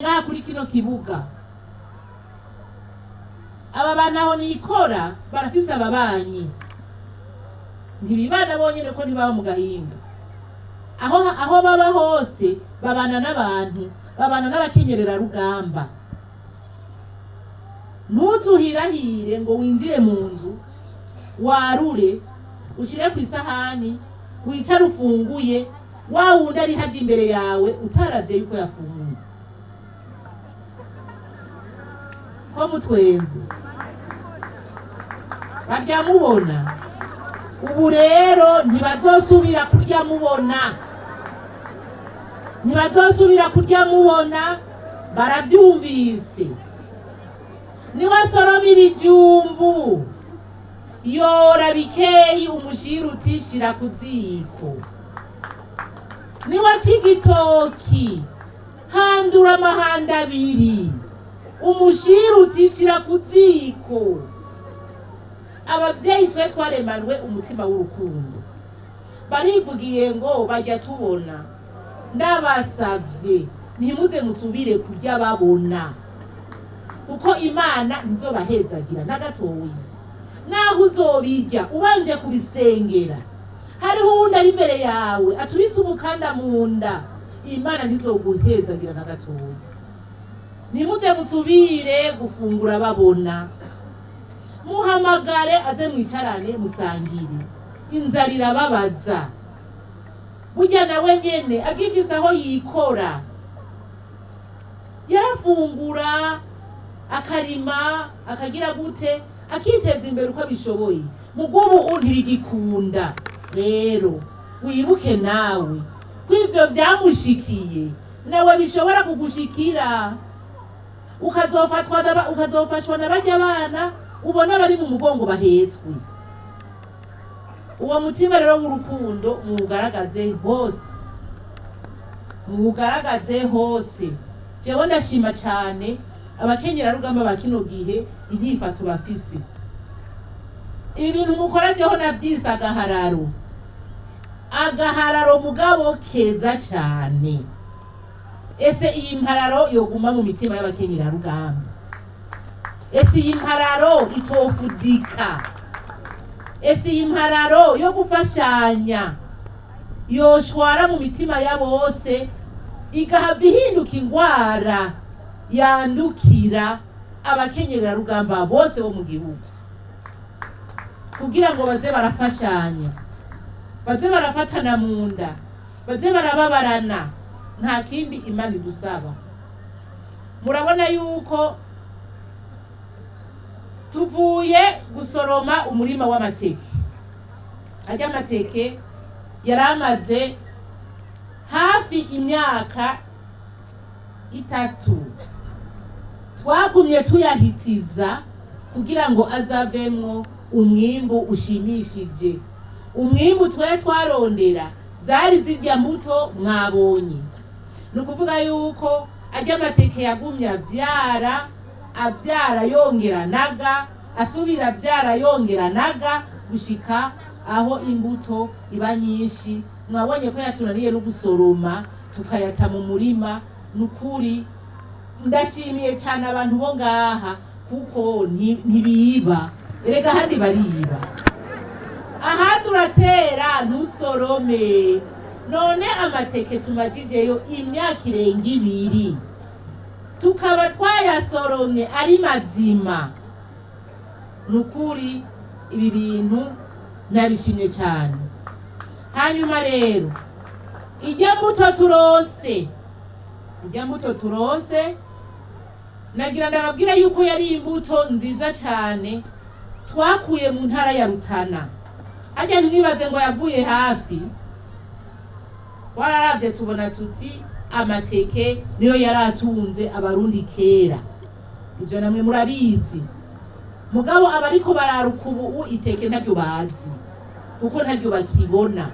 Ngaha kuri kino kibuga, aba bantu aho nikora barafise ababanyi, ntibibana bonyene ko ntibaba mu gahinga. Aho baba hose babana n'abantu, babana n'abakenyererarugamba. Ntuzuhirahire ngo winjire mu nzu, warure, ushire ku isahani, wicare ufunguye, wa wundi ari harya imbere yawe utaravye yuko yafunguye. Ko mutwenze, barya mubona. Ubu rero ntibazosubira kurya mubona, ntibazosubira kurya mubona, baravyumvise. Niwasoroma ibijumbu, yora bikeyi, umushira uti: "Shira ku ziko." Niwaca igitoki, handura amahanda abiri, umushira uti: "Shira ku ziko." Abavyeyi twe twaremanwe umutima w'urukundo. Barivugiye ngo bajya tubona. Ndabasavye, ntimuze musubire kurya babona, kuko Imana ntizobahezagira na gatoyi. Naho uzobirya ubanje kubisengera, hariho uwundi ari imbere yawe aturitse umukanda mu nda, Imana ntizoguhezagira na gatoyi. Ntimuze musubire gufungura babona. Muhamagare aze mwicarane, musangire. Inzara irababaza. Burya nawe nyene agifise aho yikora, yarafungura, akarima, akagira gute, akiteza imbere uko abishoboye. Mugubu ntibigikunda. Rero wibuke nawe ko ivyo vyamushikiye, nawe bishobora kugushikira, ukazofashwa na barya bana ubona bari mu mugongo bahetswe. Uwo mutima rero w'urukundo muwugaragaze hose, muwugaragaze hose. Jewe ndashima cane abakenyerarugamba ba kino gihe, inyifato bafise. Ibi bintu mukora, jeho navyise agahararo, agahararo mugabo keza cane. Ese iyi mpararo yoguma mu mitima y'abakenyerarugamba? Ese iyi mpararo itofudika? Ese iyi mpararo yo gufashanya yoshwara mu mitima ya bose, igahava ihinduka ingwara yandukira abakenyerarugamba bose bo mu gihugu, kugira ngo baze barafashanya, baze barafatana mu nda, baze barababarana? Nta kindi Imana idusaba. Murabona yuko tuvuye gusoroma umurima w'amateke. Arya amateke yari amaze hafi imyaka 3, twagumye tuyahitiza kugira ngo azavemwo umwimbu ushimishije. Umwimbu twe twarondera zari zirya mbuto mwabonye. Ni ukuvuga yuko arya amateke yagumye avyara, avyara, yongera naga, asubira avyara, yongera naga, gushika aho imbuto iba nyinshi. Mwabonye ko yatunaniye no gusoroma, tukayata mu murima. Ni ukuri ndashimiye cyane abantu bo ngaha, kuko ntibiba. Erega ahandi bariba, ahandi uratera ntusorome. None amateke tumajijeyo imyaka irenga 2, tukaba twayasoromye ari mazima. Ni ukuri ibi bintu nabishimye cyane. Hanyuma rero irya mbuto turonse, irya mbuto turonse, nagira ndababwira yuko yari imbuto nziza cyane twakuye mu ntara ya Rutana. Harya ntimwibaze ngo yavuye hafi. Twararavye tubona tuti amateke niyo yari atunze Abarundi kera, ivyo namwe murabizi. Mugabo abariko bararuka ubu iteke ntaryo bazi, kuko ntaryo bakibona.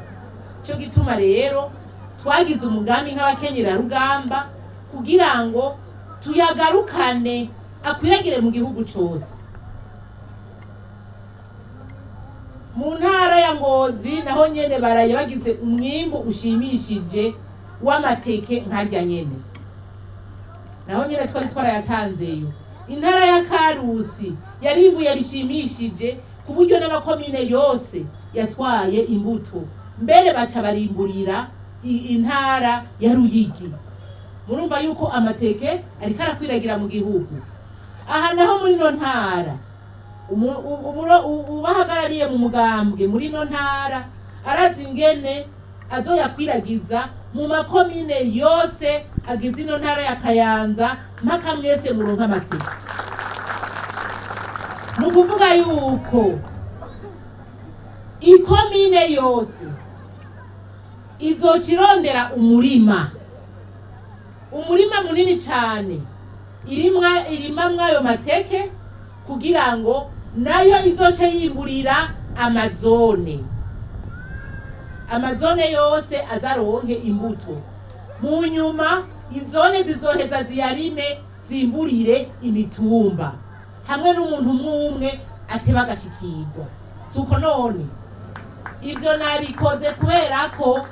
Cyo gituma rero twagize umugambi nk'abakenyerarugamba kugira ngo tuyagarukane, akwiragire mu gihugu cose. Mu ntara ya Ngozi naho nyene baraye bagize umwimbu ushimishije w'amateke nkarya nyene. Naho nyene twari twarayatanzeyo. Intara ya Karusi yarimbuye bishimishije, ku buryo n'amakomine yose yatwaye imbuto, mbere baca barimburira intara ya Ruyigi. Murumva yuko amateke ariko arakwiragira mu gihugu. Aha naho muri no ntara, ubahagarariye mu mugambwe muri no ntara arazi ingene azoyakwiragiza mu makomine yose agize ino ntara ya Kayanza, mpaka mwese muronka amateke. Ni ukuvuga yuko ikomine yose izocirondera umurima, umurima munini cyane, irimwa irimamwo ayo mateke, kugira ngo nayo izoce yimburira amazone, amazone yose azaronke imbuto. Mu nyuma izone zizoheza ziyarime, zimburire imitumba, hamwe n'umuntu umwe umwe ateba agashikirwa. Si uko none? Ibyo nabikoze kubera ko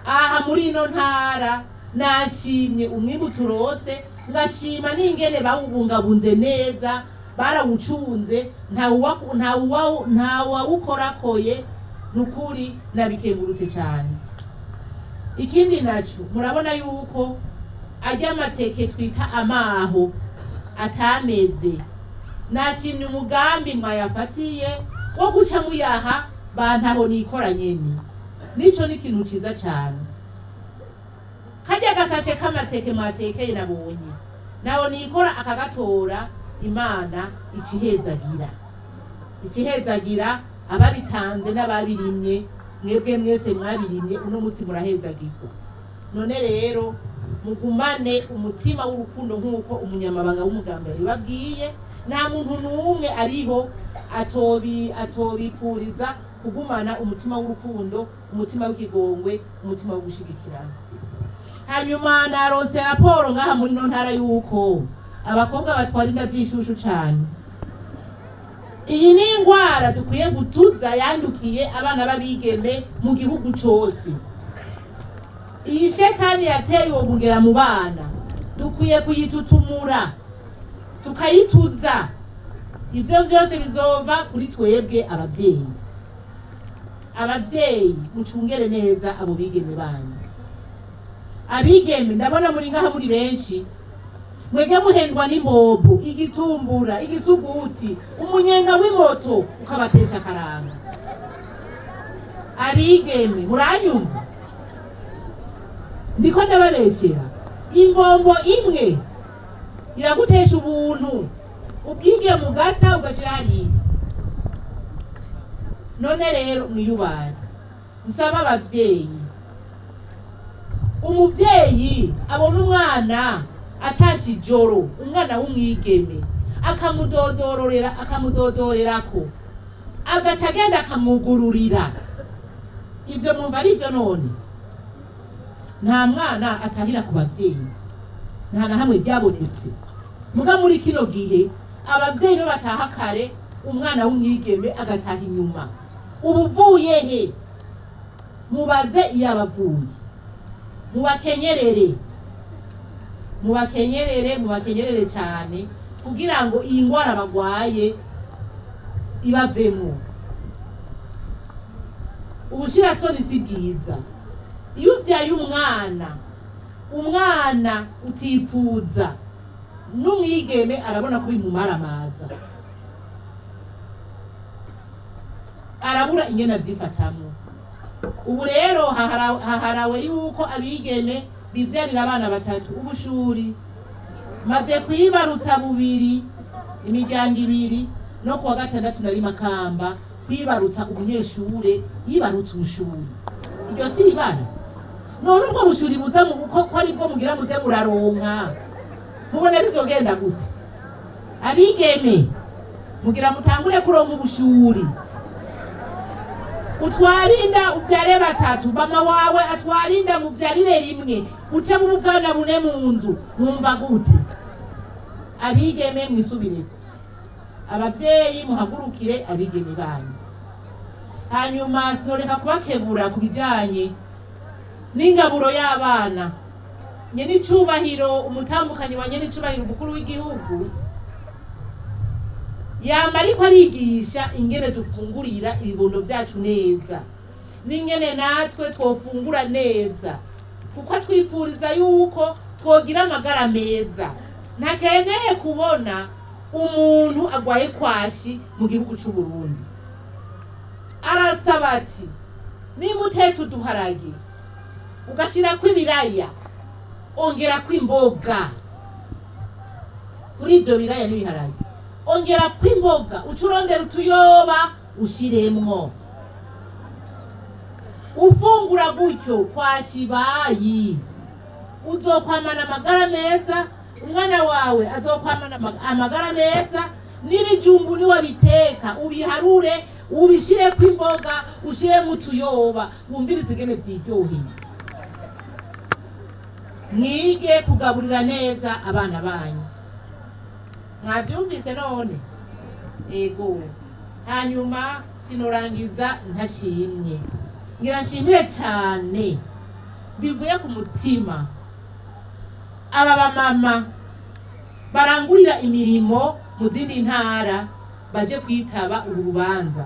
aha muri ino ntara nashimye umwimbu turose, ngashima n'ingene bawubungabunze neza, barawucunze, ntawawukorakoye. Nukuri nabikengurutse cyane. Ikindi naco, murabona yuko arya amateke twita amaho atameze, nashimye umugambi mwayafatiye wo guca muyaha bantaho nikora nyene. Nico ni ikintu ciza cane. Karya gasashe k'amateke mwatekeye, nabonye naho nikora akagatora. Imana ikihezagira, ikihezagira ababitanze n'ababirimye. Mwebwe mwese mwabirimye, uno munsi murahezagirwa. None rero mugumane umutima w'urukundo nk'uko umunyamabanga w'umugambi yabibabwiye. Nta muntu n'umwe ariho atobipfuriza kugumana umutima w'urukundo, umutima w'ikigongwe, umutima wo gushigikirana. Hanyuma naronse raporo ngaha muri no ntara yuko abakobwa batwara inda z'ishushu cane. Iyi ni ingwara dukwiye gutuza, yandukiye abana b'abigeme mu gihugu cose. Iyi shetani yateye uwo mugera mu bana, dukwiye kuyitutumura, tukayituza. Ivyo vyose bizova kuri twebwe abavyeyi. Abavyeyi, mucungere neza abo bigeme banyu. Abigeme ndabona muri ngaha muri benshi, mwege muhendwa n'imbobo, igitumbura, igisuguti, umunyenga w'imoto ukabatesha akaranga. Abigeme, muranyumva? Ndiko ndababeshera? Imbombo imwe iragutesha ubuntu, ubwige mugata ugashira hariya. None rero mwiyubare. Nsaba abavyeyi, umuvyeyi abona umwana atashe ijoro, umwana w'umwigeme, akamudodororera, akamudodorerako, agaca agenda akamwugururira, ivyo mwumva ari ivyo? None nta mwana atahira ku bavyeyi, nta na hamwe byabonetse. Muga muri kino gihe abavyeyi nibo bataha kare, umwana w'umwigeme agataha inyuma. Ubu uvuye he? Mubaze iyo abavuye, mubakenyerere, mubakenyerere, mubakenyerere cyane, kugira ngo iyi ndwara bagwaye ibavemo. Ubushirasoni si bwiza. Iyo uvyaye umwana, umwana utipfuza, n'umwigeme arabona ko bimumaramaza, arabura ingene avyifatamwo. Ubu rero haharawe yuko abigeme bivyarira abana batatu. Ubushuri maze kwibarutsa bubiri, imiryango ibiri. No kuwa gatandatu nari Makamba kwibarutsa umunyeshure yibarutse ubushuri. Iryo si ibara? None ubwo bushuri buza mu ko ari bwo mugira muze muraronka, mubona bizogenda gute? Abigeme mugira mutangure kuronka ubushuri. Utwarinda uvyare batatu, mama wawe atwarinda, muvyarire rimwe, uce mu bwana bune mu nzu, mwumva gute? Abigeme, mwisubireko. Abavyeyi, muhagurukire abigeme banyu. Hanyuma sinoreka kubakebura ku bijanye n'ingaburo y'abana. Nyenicubahiro, umutambukanyi wa nyenicubahiro umukuru w'igihugu, yama ariko arigisha ingene dufungurira ibibondo vyacu neza, n'ingene natwe twofungura neza, kuko twipfuriza yuko twogira amagara meza. Ntakeneye kubona umuntu agwaye kwashi mu gihugu c'u Burundi. Arasaba ati: "Nimba utetse uduharage ugashirako ibiraya, ongerako imboga kuri ivyo biraya n'ibiharage, ongerako imboga, uca urondera utuyoba ushiremwo." Ufungura gutyo kwashibayi, uzokwamana amagara meza, umwana wawe azokwamana amagara meza. N'ibijumbu niwabiteka, ubiharure, ubishireko imboga, ushiremo utuyoba, wumvirize ingene vyiryoheye. Mwige kugaburira neza abana banyu. Mwavyumvise none? Ego. Hanyuma sinorangiza ntashimye. Ngira nshimire cyane bivuye ku mutima aba bamama barangurira imirimo mu zindi ntara baje kwitaba uru rubanza.